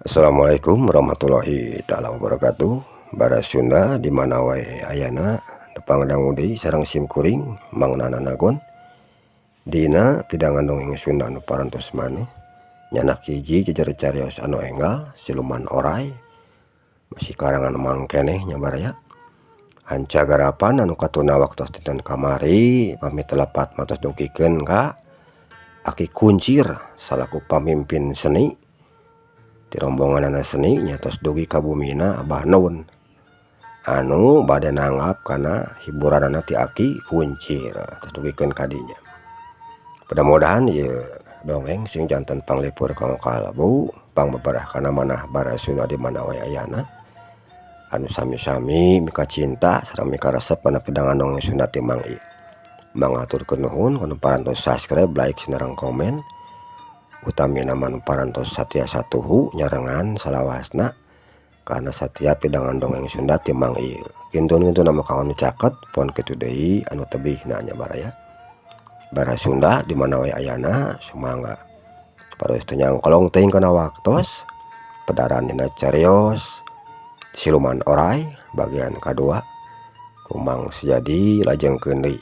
Assalamualaikum warahmatullahi taala wabarakatuh. Bara Sunda di mana wae ayana tepang dangu deui sareng sim kuring Mang Nana Nagon. Dina pidangan dongeng Sunda anu parantos maneh nyanak hiji jejer carios anu enggal siluman oray masih karangan Mang keneh nya baraya. Hanca garapan anu katuna waktos dinten kamari pamit telepat matos dugikeun ka Aki Kuncir salaku pamimpin seni ti rombonganana seni nyatos dugi ka bumina Abah Nun anu bade nanggap kana hiburanana ti Aki Kuncir tos dugikeun ka dinya. Mudah-mudahan ieu dongeng sing janten panglipur kanggo kalbu pangbeberah kana manah bara Sunda di mana wae ayana anu sami-sami mika cinta sareng mika resep kana pidangan dongeng Sunda ti Mang ieu. Mangaturkeun nuhun kana parantos subscribe, like, sareng komen. Utamina mah parantos satia satuhu nyarengan salawasna kana satiap pidangan dongeng Sunda ti Mang ieu. Kintun-kintun mah kanggo nu caket pon kitu deui anu tebihna nya baraya. Bara Sunda di mana wae ayana sumangga supados teu nyangkolong teuing kana waktos pedaran dina carios siluman oray bagian kadua ku Mang Sejadi lajengkeun deui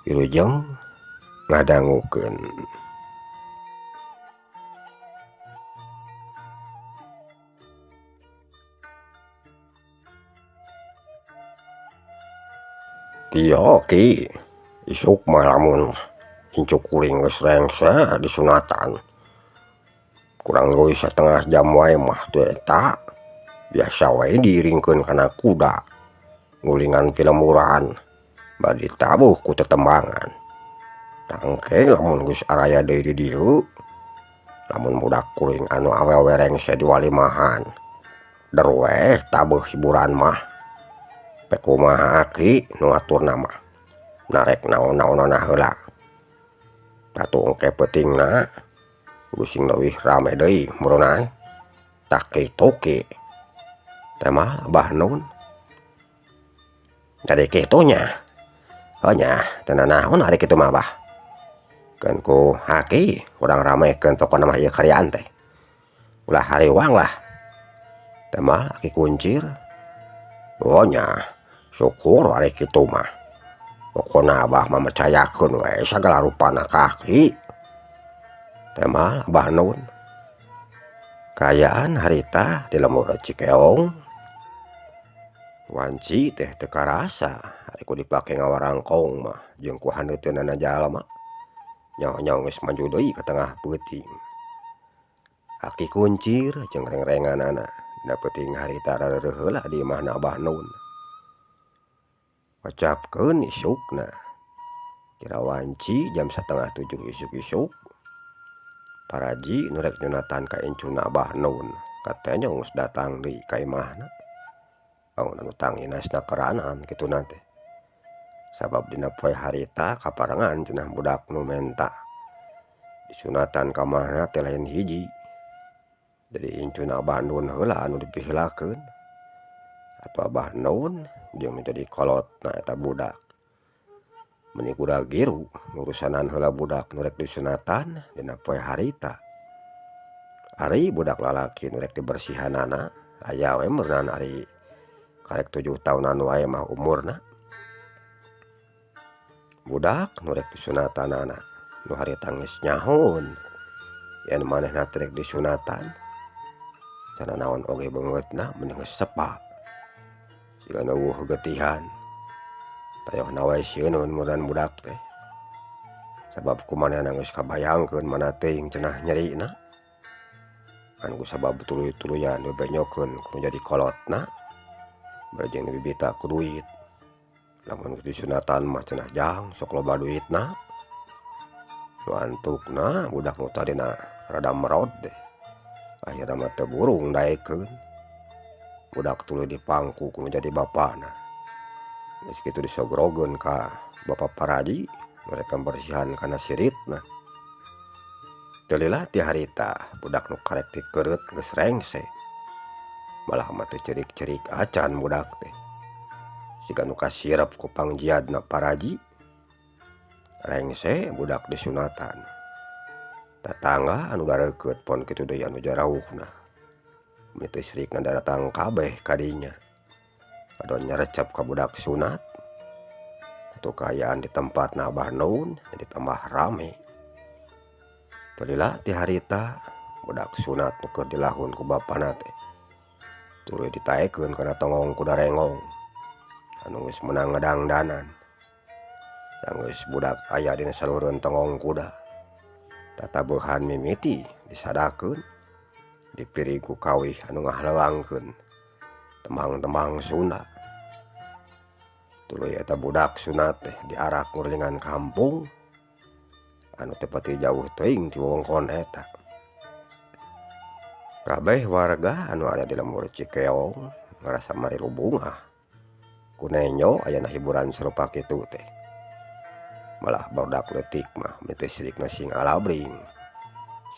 wilujeng ngadangukeun. Kieu Ki, isuk mah lamun incu kuring geus rengse disunatan. Kurang leuwih satengah jam wae mah teu eta biasa wae diiringkeun kana kuda ngulingan pilemburan bari ditabuh ku tetembangan. Tangke lamun geus araya deui di dieu lamun budak kuring anu awewe rengse diwalimahan der weh tabuh hiburan mah. Pek kumaha Aki nu ngaturna mah narek naon-naonana heula. Tatu engke peutingna kudu sing leuwih rame deui meureunaan. Tah kitu Ki. Teh mah Abah Nun. Jadi kitu nya. Oh nya teu nanaon ari kitu mah Abah. Keun ku Aki urang ramekeun pokona mah ieu karyaan teh. Ulah hariwang lah. Teh mah Aki Kuncir. Oh nya syukur ari kitu mah. Pokona Abah mah mercayakeun we sagala rupana ka Aki. Teh mah Abah Nun. Kaayaan harita di lembur Cikeong. Wanci teh teu karasa ari ku dipake ngawarangkong mah jeung ku handeuteunana jalma. Nyaho-nyaho geus maju deui ka tengah peuting. Aki Kuncir jeung rengrenganana dina peuting harita rareureun heula di imahna Abah Nun. Wacapkeun isukna. Kira wanci jam 6:30 isuk-isuk. Paraji nu rek nyunatan ka incuna Abah Nun katanya geus datang deui ka imahna. Bangunan anu tanginasna keranan kituna teh. Sabab dina poe harita kaparengan cenah budak nu menta. Disunatan ka imahna teh lain hiji. Jadi incuna Abah Nun heula anu dipiheulakeun. Atuh Abah Nun jeung nu jadi kolotna eta budak. Meuni kuda giru ngurusanan heula budak nu rek disunatan dina poe harita. Ari budak lalaki nu rek dibersihanana aya we meureunana ari karek 7 tahunan wae mah umurna. Budak nu rek disunatanana nu harita geus nyahoeun yen manehna teh rek disunatan cenah naon oge beungeutna meni geus sepa. Siga eueuh getihan. Tayohna wae sieuneun meureun budak teh. Sabab ku manehna geus kabayangkeun mana teuing cenah nyerina. Anu ku sabab tuluy-tuluyan bebenyokeun ku nu jadi kolotna. Bari jeung dibibita ku duit. Lamun geus disunatan mah cenah jang sok loba duitna. Nu antukna budak nu tadina rada merod teh. Akhirna mah teu burung daekeun. Budak tuluy dipangku ku nu jadi bapana. Geus kitu disogrogeun ka Bapa Paraji mereka bersihan kana siritna. Teu lila ti harita budak nu karek dikereut geus rengse. Malah mah teu cerik-cerik acan budak teh. Siga nu kasirep ku pangjiadna Paraji. Rengse budak disunatan. Tatangga anu gareukeut pon kitu deui anu jarauhna. Meni teu sirikna daratang kabeh ka dinya. Adon nyarecep ka budak sunat. Atuh kaayaan di tempatna Abah Nun jadi tambah rame. Teu lila ti harita budak sunat nu keur dilahun ku bapana teh tuluy ditaekeun kana tonggong kuda renggong anu geus meunang ngadangdanan. Sanggeus budak aya dina saluhureun tonggong kuda tatabuhan mimiti disadakeun dipirig ku kawih anu ngahaleuangkeun tembang-tembang Sunda. Tuluy eta budak sunat teh diarak ngurilingan kampung anu teu pati jauh teuing ti wewengkon eta. Kabeh warga anu aya di lembur Cikeong ngarasa marilu bungah ku nenjo ayana hiburan sarupa kitu teh. Malah barudak leutik mah meni teu sirikna sing alabring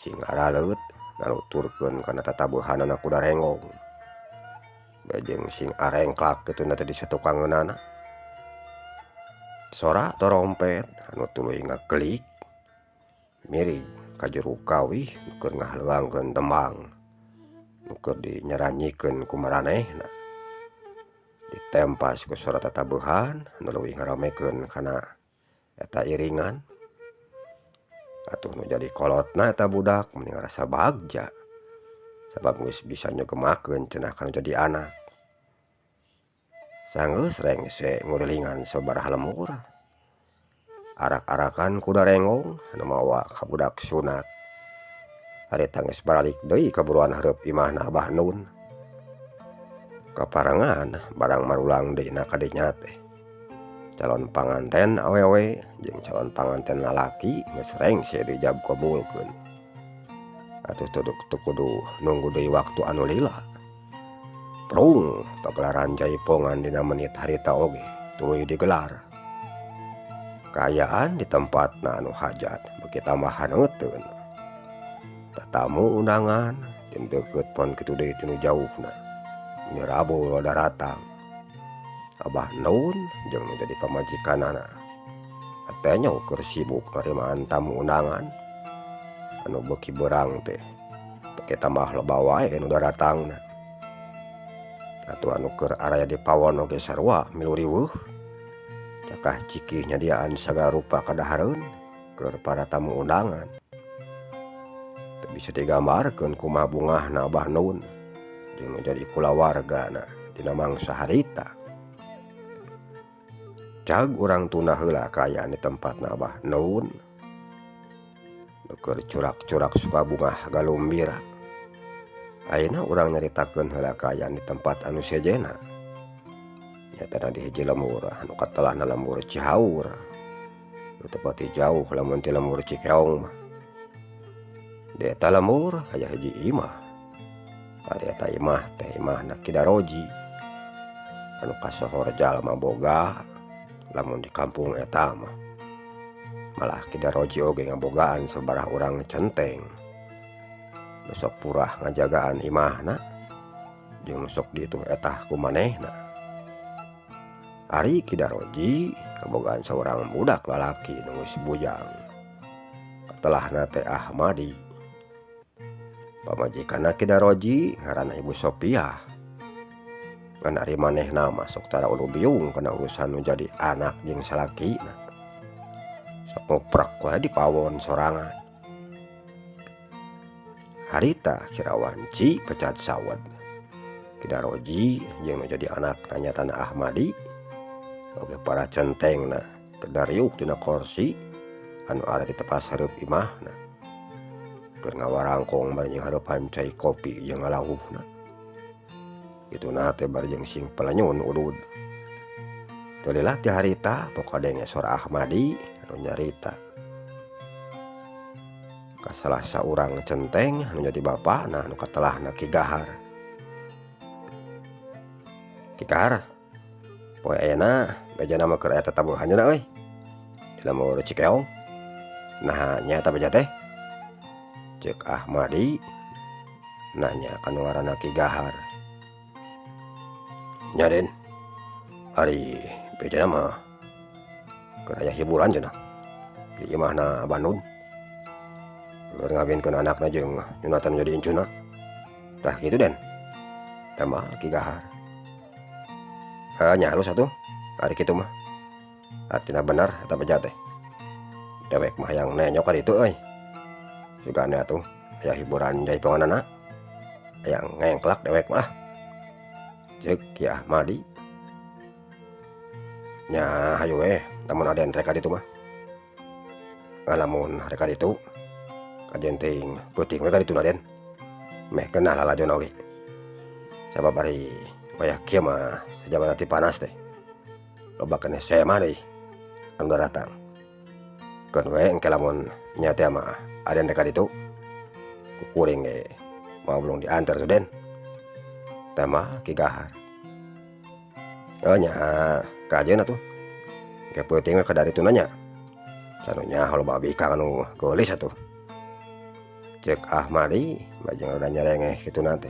sing araleut nganuturkeun kana tatabuhanana kuda renggong. Bejeng sing arengklak kitu na teh di satukangeunana. Sora torompet anu tuluy ngakelik mirig ka juru kawih nu keur ngahaleuangkeun tembang nu keur dinyaranyikeun ku maranehna. Ditempas ku sora tatabuhan anu leuwih ngaramekeun kana eta iringan. Atuh nu jadi kolotna eta budak meni ngarasa bagja sabab geus bisa nyegemakeun cenah kana jadi anak. Sanggeus rengse ngurilingan sababaraha lembur arak-arakan kuda renggong anu mawa ka budak sunat. Harita geus baralik deui ka buruan hareup imahna Abah Nun. Kaparengan barang marulang deui na ka dinya teh. Calon panganten awewe jeung calon panganten lalaki geus rengse dijab kabulkeun. Atuh teu kudu nunggu deui waktu anu lila. Prung pagelaran jaipongan dina menit harita oge tuluy digelar. Kaayaan di tempatna anu hajat beuki tambah haneuteun. Tatamu undangan ti nu deukeut pon kitu deui ti nu jauhna. Meni rabul daratang. Abah Nun jeung nu jadi pamajikanana atenyo keur sibuk narimaan tamu undangan anu beuki beurang teh beuki tambah loba wae nu daratangna. Atuh anu keur araya di pawon oge sarua milu riweuh. Cakah cikih nyadiaan sagala rupa kadahareun keur para tamu undangan. Teu bisa digambarkeun kumaha bungahna Abah Nun jeung nu jadi kulawargana dina mangsa harita. Cag urang tunda heula kaayaan di tempatna Abah Nun nu keur curak-curak suka bungah galumbira. Ayeuna urang nyaritakeun heula kaayaan di tempat anu sejenna. Nyatana di hiji lembur anu katelahna lembur Cihaur. Nu teu pati jauh lamun ti lembur Cikeong mah. Di eta lembur aya hiji imah. Ari eta imah teh imahna Ki Daroji anu kasohor jalma boga lamun di kampung eta mah. Malah Ki Daroji oge ngabogaan sabaraha urang centeng. Nu sok purah ngajagaan imahna jeung nu sok diituh etah ku manehna. Ari Ki Daroji kabogaan saurang budak lalaki nu geus bujang. Katelahna teh Ahmadi. Pamajikanna Ki Daroji ngaranna Ibu Sopiah. Ngan ari manehna mah sok tara ulu biung kana urusan nu jadi anak jeung salakina. Sok ngoprek wae di pawon sorangan. Harita kira wanci pecat sawed. Ki Daroji jeung nu jadi anakna nyatana Ahmadi oge para centengna kedariuk dina korsi anu ada di tepas hareup imahna. Keur ngawarangkong bari jeung hareupan cai kopi jeung ngalauhna. Kituna teh bari jeung sing pelenyun udud. Teu lila ti harita pokadenge sora Ahmadi anu nyarita. Ka salah saurang centeng anu jadi bapana anu katelahna Ki Gahar. Ki Gahar, poe ayeuna bejana mah keur aya tatabuhan cenah euy. Di lembur Cikeong. Naha nya eta beja teh? Ceuk Ahmadi nanya ka nu ngaranna Ki Gahar. Nya Den, ari bejana mah keur aya hiburan cenah di imahna Abah Nun. Keur ngawinkeun anakna jeung nyunatan jadi incuna. Tah kitu Den. Tambah Ki Gahar. Nya halus atuh ari kitu mah. Artina bener eta beja teh. Dewek mah hayang nenyo ka ditu euy. Sugana atuh aya hiburan jaiponganana. Hayang ngengklak dewek mah. Ceuk Ki Ahmadi. Nya hayu we lamun Aden rek ka ditu mah. Lamun rek ka ditu kajen teuing peuting we ka ditu Aden. Meh keunah lalajona oge. Sabab ari wayah kieu mah sajabana ti panas teh. Loba keneh sema deui anu daratang. Keun we engke lamun nya teh mah Aden rek ka ditu ku kuring ge moal belum diantar tuh Den. Tambah Ki Gahar. Oh nya kajeun atuh. Engke peuting we ka ditu nya. Sanu nya loba bikang anu geulis atuh. Ceuk Ahmadi bajeng rada nyerengeh kituna teh.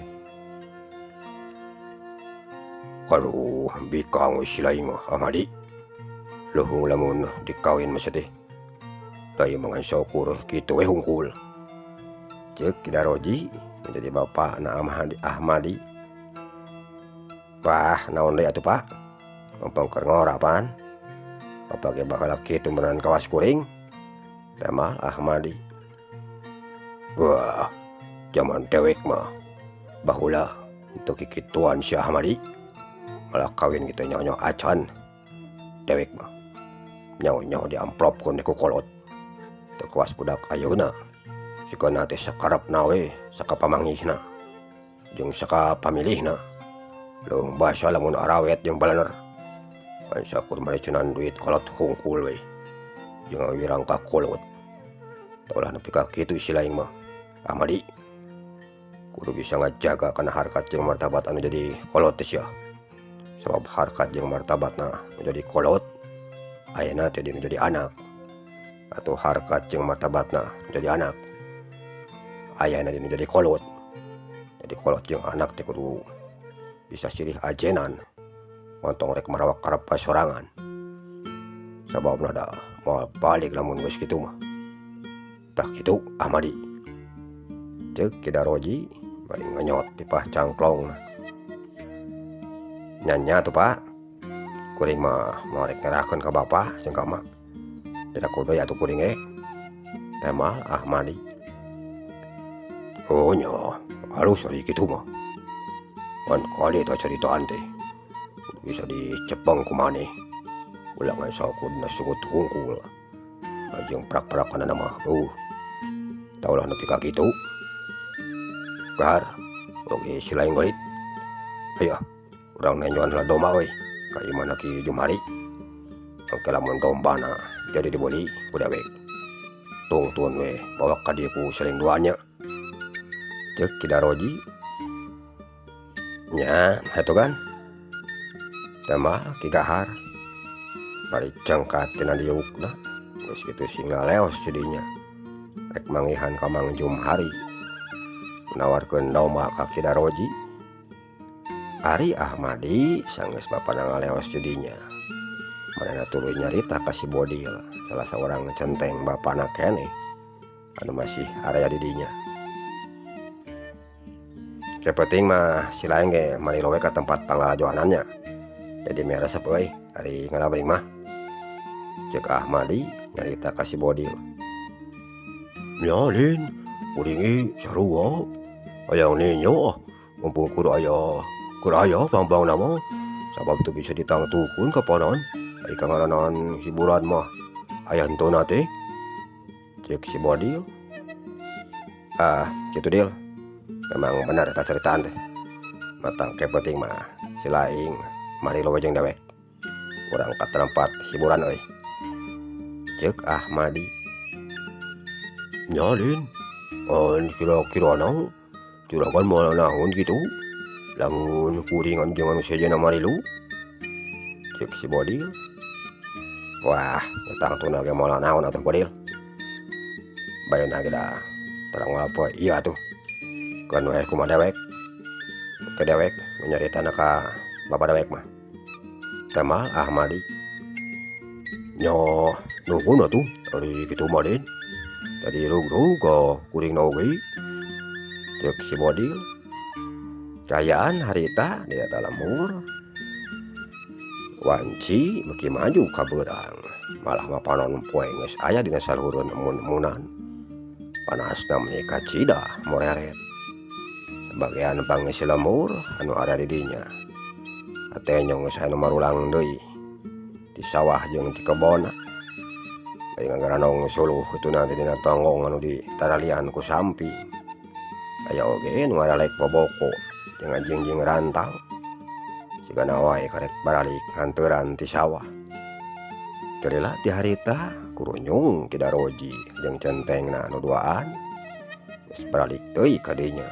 Aduh bikang we si lain mah Ahmadi. Luhung lamun dikawin mah teh. Da ieu mah ngan saukur kitu we hungkul. Ceuk Ki Daroji menjadi bapakna Ahmadi. Wah naon deui atuh Pak. Mumpung keur ngora pan. Bapak ge baheula kitu meureun kawas kuring. Tambah Ahmadi. Wah jaman dewek mah baheula teu kikituan si Ahmadi. Malah kawin kitu nyaho-nyaho acan. Dewek mah nyaho-nyaho diamplopkeun ku kolot. Teu kawas budak ayeuna. Sigana teh sakarepna we sakapamanggihna jeung sakapamilihna. Leuweung basa lamun arawet jeung balener. Pan sakur marecenan duit kolot hungkul we. Jeung ngawirang ka kolot. Teu ulah nepi ka kitu si lain mah. Ahmadi kudu bisa ngajaga kana harkat jeung martabat anu jadi kolot teh sia. Sabab harkat jeung martabatna nu jadi kolot ayeuna teh nu jadi anak. Atau harkat jeung martabatna nu jadi anak ayeuna nu jadi kolot. Jadi kolot jeung anak teh kudu bisa silih ajenan. Montong rek marawak karep sorangan. Sababna da moal balik lamun geus kitu mah. Tah kitu Ahmadi. Ceuk Ki Daroji bari ngenyot pipah cangklongna. Nya-nya atuh Pak. Kuring mah moal rek nyerahkeun ka bapa jeung ka emak. Tidak kudu atuh kuring ge. Temal Ahmadi. Oh nya, halus ari kitu mah. Pan kade tah caritaan teh. Kudu bisa dicepeng ku maneh. Ulah ngan saukur dina sungut hungkul. Jeung prak-prakanana mah eueuh. Tah ulah nepi ka kitu. Gahar, oge si lain geulit. Hayu ah, urang nenjoan heula domba euy ka imahna Ki Jumhari. Engke lamun dombana jadi dibeli ku dewek. Tungtun we bawa ka dieu ku saling duanya. Ceuk Ki Daroji. Nya hatuh kan. Tambah Ki Gahar. Bari cengkat tina diukna. Geus kitu sing ngaleos jadinya. Rek manggihan ka Mang Jumhari. Nawarkeun domba ka Ki Daroji. Ari Ahmadi sanggeus bapana ngaleos jadinya. Manehna tuluy nyarita ka si Bodil, salah saurang centeng bapana keneh anu masih area di dinya. Sapenting mah si lain ge marilo we ka tempat panglalajoanannya. Jadi meh resep euy ari ngalabring mah. Ceuk Ahmadi nyarita ka si Bodil. Nya Lin, kuring ge sarua. Hayang ninyo ah, mumpung keur aya pang-pangna mah. Sabab teu bisa ditangtukeun kapanan. Ari kangaranan hiburan mah aya henteu teh. Ceuk si Bodil. Ah, kitu Dil. Memang benar eta caritaan teh. Matang ke penting mah si laing marilo we jeung dewek. Urang ka tempat hiburan euy. Ceuk Ahmadi. Nya Lin, an kira-kirana juragan moal naon kitu. Lamun kuring anu jeung anu sejenna marilu. Ceuk si Bodil. Wah, tangtuna ge moal naon atuh Bodil. Bayana ge da terang moal poe ieu atuh. Keun we kumaha dewek. Ke dewek nu nyaritana ka bapa dewek mah. Temal Ahmadi. Nya nuhun atuh ari kitu mah Din. Jadi rug-rug ka kuring oge. Ceuk si Bodil. Kaayaan harita di eta lembur wanci beuki maju ka beurang malah mah panon poe geus aya dina saluhureun emun-emunan panasna meuni kacida moreret. Sabagian pangeusi lembur anu aya di dinya hatenyo geus aya nu marulang deui ti sawah jeung ti kebonna bari ngagarandong suluh kituna teh dina tonggong anu ditaralian ku samping. Aya oge nu ngaralek boboko jeung ngajingjing rantang sigana wae karek baralik nganteuran ti sawah. Teu lila ti harita kurunyung Ki Daroji jeung centengna anu duaan geus baralik deui ka dinya.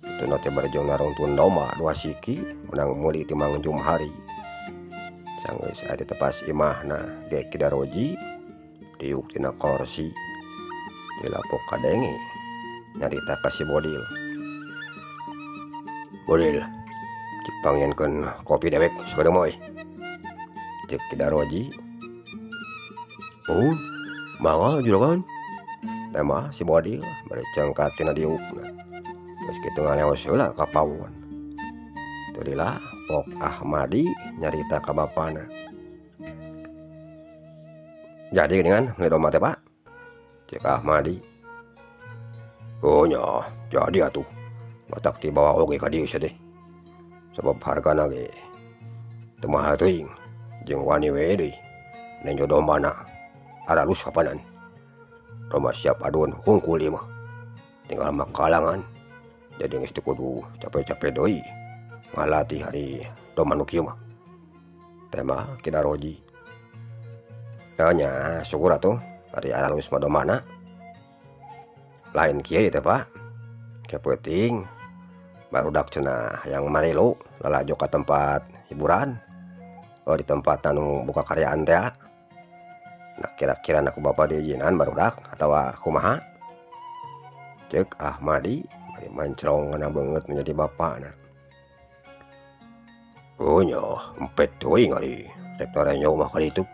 Kituna teh bari jeung narungtun domba dua siki meunang meuli ti Mang Jumhari. Sanggeus aya di tepas imahna ge Ki Daroji diuk tina korsi tilapok kadenge nyarita ka si Bodil. Bodil cik pangienkeun kopi dewek sakedeung mah euy. Ceuk Ki Daroji. Puhun mangga juragan. Teh mah si Bodil bari cengkat tina diukna. Geus kitu ngaleos heula ka pawon. Teu lila Pok Ahmadi nyarita ka bapana. Jadi geuningan meuli domba teh Pak? Ceuk Ahmadi. Oh nya jadi atuh. Matak dibawa oge ka dieu sia teh. Sabab hargana ge teu mahal teuing jeung wani we deui nenjo dombana aralus kapanan. Domba siap adun hungkul ieu mah. Tinggal makalangan. Jadi geus teu kudu cape-cape deui ngalatih ari domba nu kieu mah. Teh mah Ki Daroji. Nya syukur atuh ari aralus mah dombana. Lain kieu ieu teh Pak. Ke peuting barudak cenah hayang marilu lalajo ka tempat hiburan. Oh di tempat anu buka karyaan teh. Nah kira-kira na ku bapa diizinan barudak atawa kumaha? Ceuk Ahmadi bari mancrong kana beungeut menjadi bapana. Oh nya empet teuing ari rek narenjo mah ka ditu.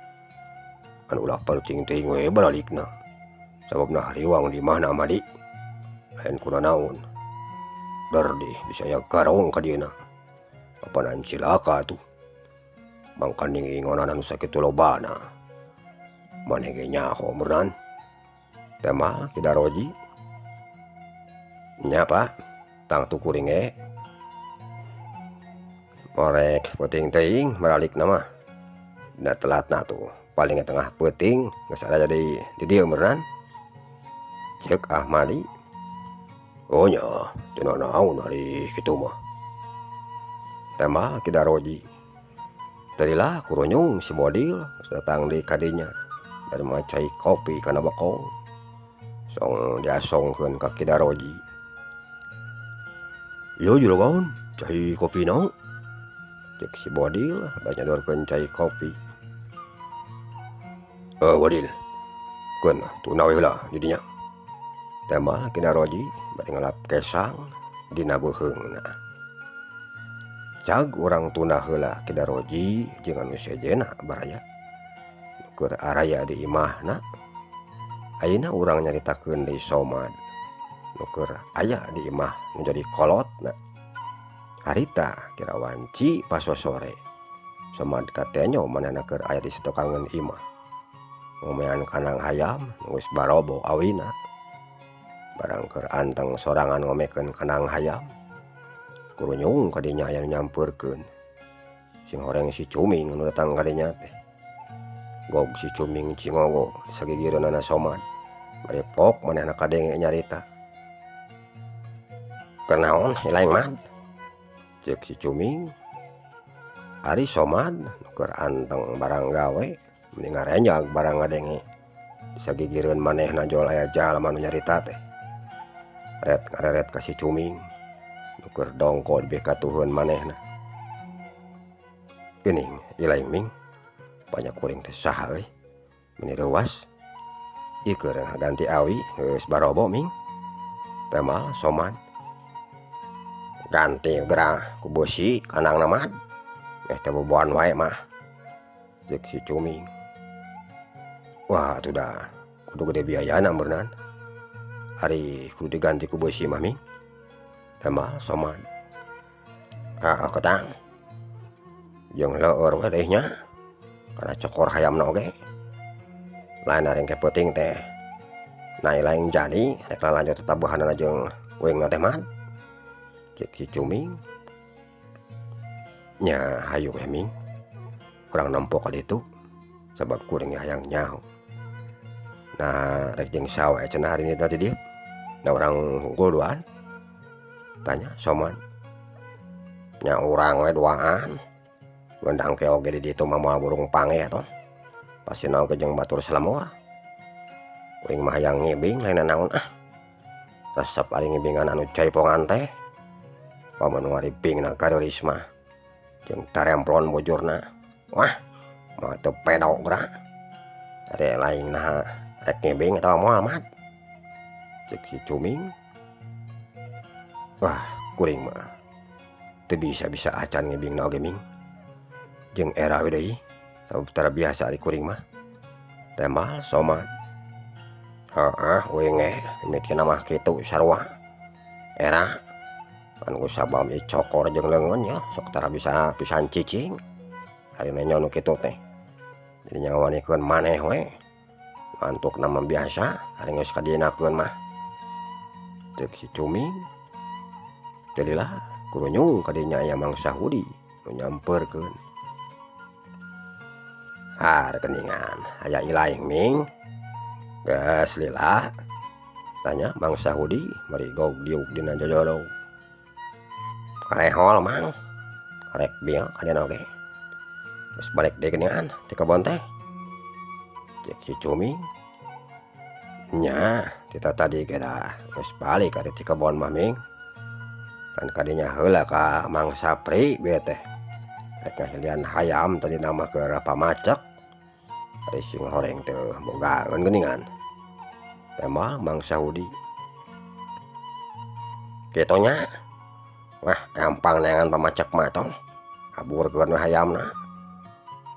Kan ulah penting teuing we baralikna. Sababna hariwang di imahna Ahmadi. Lain kunanaon. Derdih bisa aya garong ka dieuna. Apanan cilaka atuh. Mangkaning ingonan anu sakitu lobana. Maneh ge nyaho meureun. Teh mah Ki Daroji. Nya Pak, tangtu kuring ge. Morek peuting teuing baralikna mah. Dina telatna atuh paling tengah peuting geus aya di dieu meureun. Ceuk Ahmadi. Oh nya teu nanaon ari kitu mah. Teh mah Ki Daroji. Teu lila kurunyung si Bodil geus datang deui ka dinya bari mawa cai kopi kana bokong. Song diasongkeun ka Ki Daroji. Ieu juragan cai kopina. Ceuk si Bodil bari nyodorkeun cai kopi. Bodil keun tuna we heula di dinya. Teh mah Ki Daroji bari ngalap kesang dina beuheungna. Cag urang tunda heula Ki Daroji jeung anu sejenna baraya. Nu keur araya di imahna. Ayeuna urang nyaritakeun deui Somad nu keur aya di imah nu jadi kolotna. Harita kira wanci pasosore. Somad katenyo manehna keur aya di satokangeun imah. Ngomean kandang hayam nu geus barobo awina. Barang keur anteng sorangan ngomekeun kandang hayam. Kurunyung ka dinya aya nu nyampeurkeun. Sing horeng si Cuming nu datang ka dinya teh. Gog si Cuming cingogo sagigireunana Somad. Bari pok manehna kadenge nyarita. Keur naon ilaing Mad? Ceuk si Cuming. Ari Somad nu keur anteng barang gawe meni ngarenjag barang ngadenge. Sagigireun manehna jol aya jalma nu nyarita teh. Ret ngareret ka si Cuming nu keur dongko di katuhun manehna. Geuning ilaing Ming, banyak kuring teh saha euy meni reuas. Ieu keur ngaganti awi geus barobo Ming. Teh mah Somad. Ganti gerah ku beusi kandangna Mad. Meh teh boboan wae mah. Ceuk si Cuming. Wah atuh da kudu gede biayana meureunnan. Ari kudu diganti ku beusi mah Ming. Teh mah Somad. Heeh ketang jeung leueur we deui nya kana cokor hayamna oge lain ari engke peuting teh nah lain jadi rek lalanjut tatabuhanna jeung uingna teh mah cek si Cuming. Nya hayu we Ming urang nempo ka ditu sabab kuring hayang nyaho nah rek jeung saha wae cenah ari nitah ti dieu da urang hungkul duaan tanya Somad. Nya urang we duaan gendang ke oge di ditu mah moal burung panggeh atuh pasina oge jeung batur salemur uing mah hayang ngibing lain nanaon ah resep ari ngibingan anu jaipongan teh komo nu ngaribingna gareulis mah jeung taremplon bujurna wah moal teu pedo geura ari lain naha rek ngibing atawa moal mat cek si Cuming. Wah kuring mah teu bisa-bisa acan ngibingna oge Ming jeung era we deui sabab tara biasa ari kuring mah tembal Somad. Heeh uing ge mikirna mah kitu sarua era kan ku sabab dicokor jeung leungeun nya sok tara bisa pisan cicing ari nenjo nu kitu teh jadi nyawanikeun maneh we antukna mah biasa ari geus kadienakeun mah ceuk si Cuming. Teu lila kurunyung ka dinya aya Mang Sahudi nu nyamperkeun. Har geuningan aya ilaing Ming geus lila tanya Mang Sahudi bari gog diuk dina jojodog. Karehol Mang karek bieu kadieu oge geus balik deui geuningan ti kebon teh cek si Cuming. Nya ti tatadi ge da geus balik ari ti kebon mah Ming kan kadinya heula ka Mang Sapri bieu teh rek ngahilian hayam tadina mah keur pamacek ari sing horeng teu bogaeun geuningan tembal Mang Sahudi. Kitu nya wah gampang neangan pamacek mah tong aburkeun we hayamna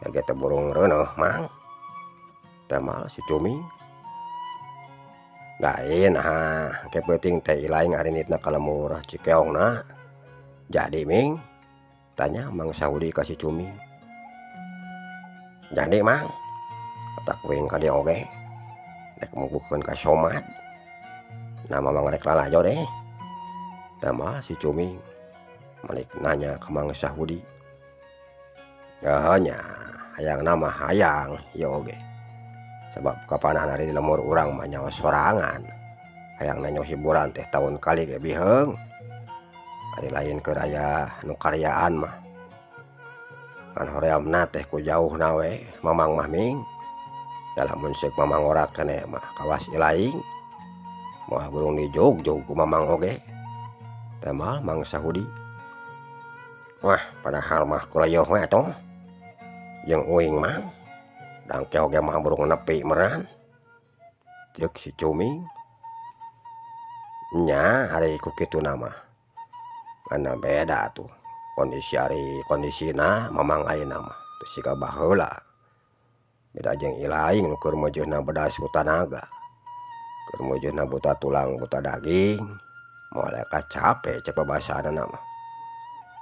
ge teu burung reuneuh Mang tembal si Cuming. Lain naha engke peuting teh ilaing ari nitna ka lembur Cikeongna jadi Ming tanya Mang Sahudi ka si Cuming. Jadi Mang otak uing ka dieu oge rek muguhkeun ka Somad nah mamang rek lalajo deh tambah si Cuming balik nanya ka Mang Sahudi. Nya hayangna mah hayang ieu oge sabab kapanan ari di lembur urang mah nyawa sorangan hayang nanyo hiburan teh taun kali ge biheung ari lain keur aya nu karyaan mah ngan horeamna teh ku jauhna we mamang mah Ming da lamun seuk mamang ngora keneh mah kawas ilaing moal burung dijugjug ku mamang oge tembal Mang Sahudi. Wah padahal mah kureuyeuh we atuh jeung uing Mang dangke oge mah burung nepi meureun ceuk si Cuming. Nya ari ku kituna mah ngan beda atuh kondisi ari kondisina mamang ayeuna mah teu siga baheula beda jeung ilaing nu keur meujeuhna bedas ku tanaga keur meujeuhna buta tulang buta daging moal kacape cek babasaanana mah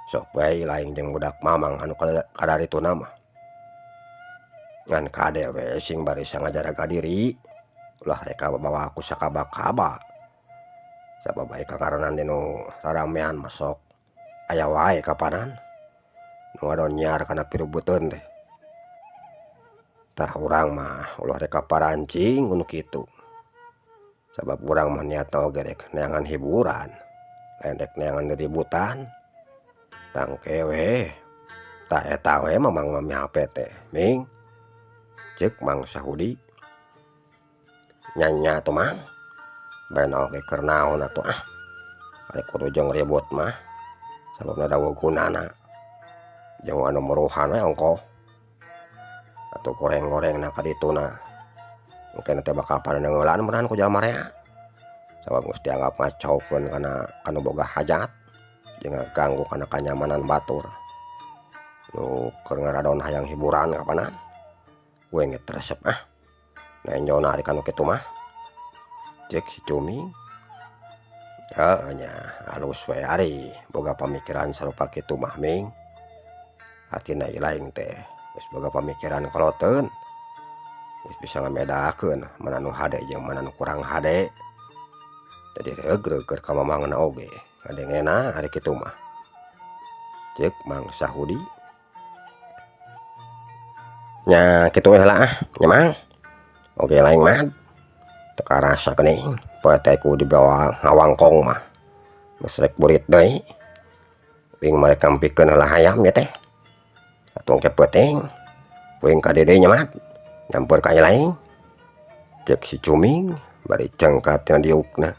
sok we ilaing jeung budak mamang anu kadarituna mah ngan kade we sing barisa ngajaraga diri ulah rek kabawa ku sakaba-kaba sabab aya kakaranan dinu raramean mah sok aya wae kapanan nu ngadon nyiar kana pirubuteun teh. Tah urang mah ulah rek kaparancing ku nu kitu sabab urang mah niatna oge rek neangan hiburan lain rek neangan ributan tangke we tah eta we mamang mah mihape teh Ming ceuk Mang Sahudi. Nya nya atuh Mang bae oge keur naon atuh ah ari kudu jeung ribut mah sababna da gunana jeung anu muruhan we ongkoh atuh goreng-gorengna ka dituna engke teh bakal paneunggeulan meureun ku jalma rea sabab geus dianggap ngacaukeun kana kanu boga hajat jeung ngaganggu kana kanyamanan batur nu keur ngaradon hayang hiburan kapanan uing ge teu resep ah nenjona ari kanu kitu mah ceuk si Cuming. Heuh nya alus we ari boga pamikiran sarupa kitu mah Ming hartina ilaing teh geus boga pamikiran koloteun geus bisa ngabedakeun mana nu hade jeung mana nu kurang hade jadi regreg keur ka mamangna oge ngadengena ari kitu mah ceuk Mang Sahudi. Nya kitu we heula ah nya Mang oge lain mah teu karasa geuning poe teh ku dibawa ngawangkong mah geus rek burit deui uing mah rek ngampikeun heula hayam ieu teh atuh engke peuting uing ka dieu deui nya Mat nyamper ka ilaing ceuk si Cuming bari cengkat tina diukna.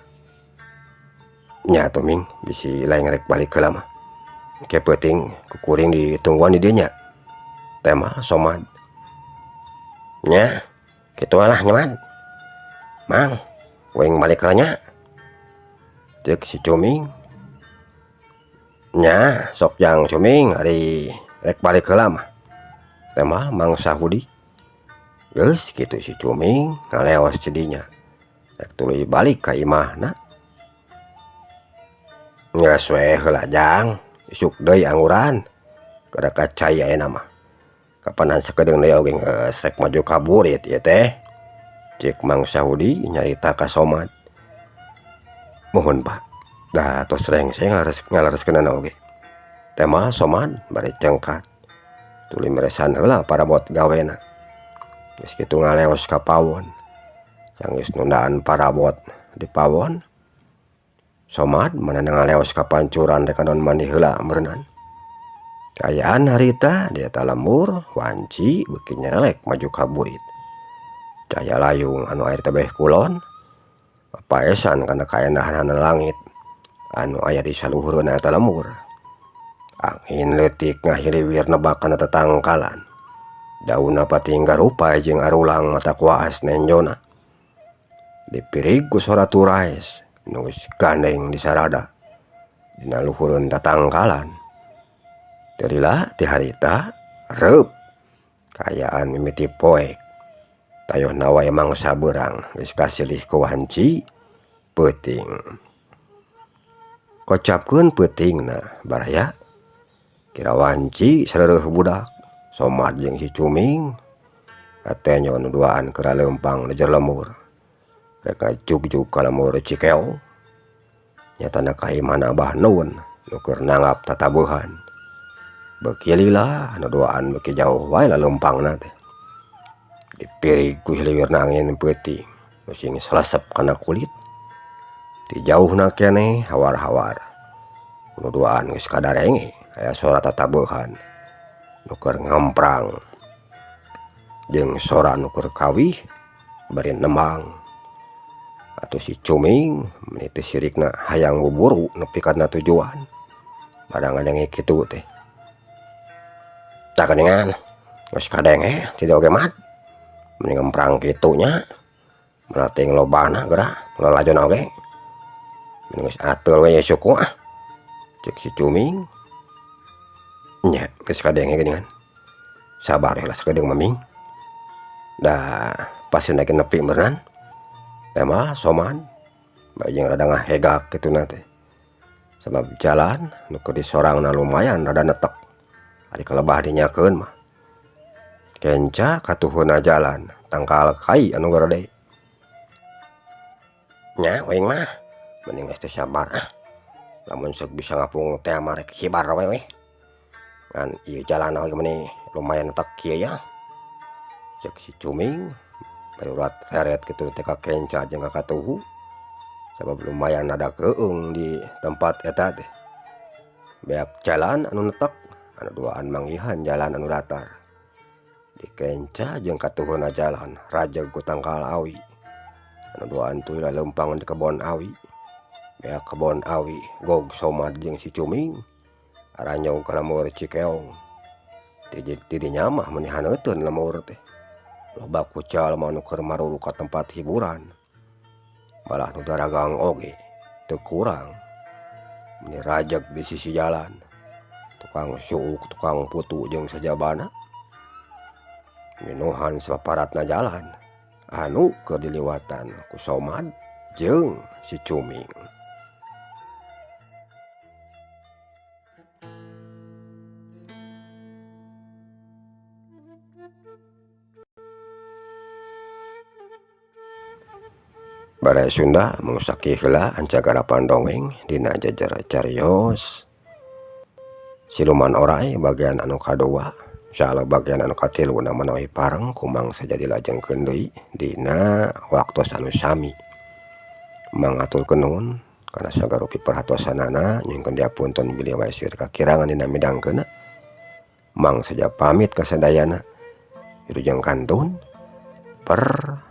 Nya atuh Ming bisi lain rek balik heula mah engke peuting ku kuring ditungguan di dieu nya teh mah Somad. Nya kitu lah nya Mat Mang uing balik heula nya ceuk si Cuming. Nya sok jang Cuming ari rek balik heula mah teh mah Mang Sahudi. Geus kitu si Cuming ngaleos ti dinya rek tuluy balik ka imahna. Geus we heula jang isuk deui angguran kada ka cai ayeuna mah kapanan sakedeung deui oge geus rek maju ka burit ieu teh ceuk Mang Sahudi nyarita ka Somad. Muhun Pak da tos rengseng ngalereskeunana oge teh mah Somad bari cengkat tuluy meresan heula parabot gawena geus kitu ngaleos ka pawon sanggeus nundaan parabot di pawon Somad manehna ngaleos ka pancuran rek ngadon mandi heula meureunan. Kaayaan harita di eta lembur wanci beuki nyerelek maju ka burit cahaya layung anu aya di tebeh kulon papaesan kana kaendahanana langit anu aya di saluhureun eta lembur. Angin leutik ngahiliwir nebak kana tetangkalan daunna pating garupay jeung arulang mata kuas nenjona dipirig ku sora turaes nu geus gandeng di sarada dina luhureun tatangkalan. Teu lila ti harita reup kaayaan mimiti poek tayohna wae mangsa beurang geus kasilih ku wanci peuting. Kocapkeun peutingna baraya kira wanci sareureuh budak Somad jeung si Cuming katenyo nu duaan keur leumpang di jero lembur rek ngajugjug ka lembur Cikeong nyatana ka imahna Abah Nun nu keur nanggap tatabuhan. Beuki lila anu duaan beuki jauh wae laleumpangna teh dipirig ku hiliwirna angin peuting nu sing salesep kana kulit ti jauhna keneh hawar-hawar nu duaan geus kadarenge aya sora tatabuhan nu keur ngamprang jeung sora nu keur kawih bari nembang. Atuh si Cuming meuni teu sirikna hayang buburu nepi kana tujuan barang ngadenge kitu teh. Tah geuningan geus kadenge ti dieu oge mat meuni ngemprang kitu nya meuna teuing lobana geura lalajona oge meuni geus ateul we suku ah ceuk si Cuming. Nya geus kadenge geuningan sabar heula sakedeung mah Ming da pasina ge nepi meureunnan teh mah Somad bari jeung rada ngahegak kituna teh sabab jalan nu keur disorangna lumayan rada netek ari kalebah dinyakeun mah. Kenca katuhunna jalan tangkal kai anu garede. Nya uing mah mending geus teu sabar ah lamun sok bisa ngapung teh mah rek kibar we weh ngan ieu jalan oge meuni lumayan netek kieu ya ceuk si Cuming bari urat reret kitu teh ka kenca jeung ka katuhu sabab lumayan rada keueung di tempat eta teh. Beak jalan anu netek anu duaan manggihan jalan anu datar di kenca jeung katuhunna jalan rajeg ku tangkal awi anu duaan tuluy laleumpang di kebon awi. Beak kebon awi gog Somad jeung si Cuming aranyog ka lembur Cikeong ti dinya mah meuni haneuteun lembur teh loba ku jalma nu keur maruru ka tempat hiburan malah nu daragang oge teu kurang meuni rajeg di sisi jalan tukang suuk tukang putu jeung sajabana minuhan sapaparatna jalan anu keur diliwatan ku Somad jeung si Cuming. Baraya Sunda mung sakieu heula ancagarapan dongeng dina jejer carios Siluman Oray bagian anu kadua. Insyaallah bagian anu katiluna manawi pareng ku Mang Saja dilajengkeun deui dina waktos anu sami. Mangaturkeun nuhun kana sagarupi perhatosanana, nyungkeun diapunten bilih wae seueur kakirangan dina midangkeunna. Mang Saja pamit kasadayana, wilujeng kantun permios.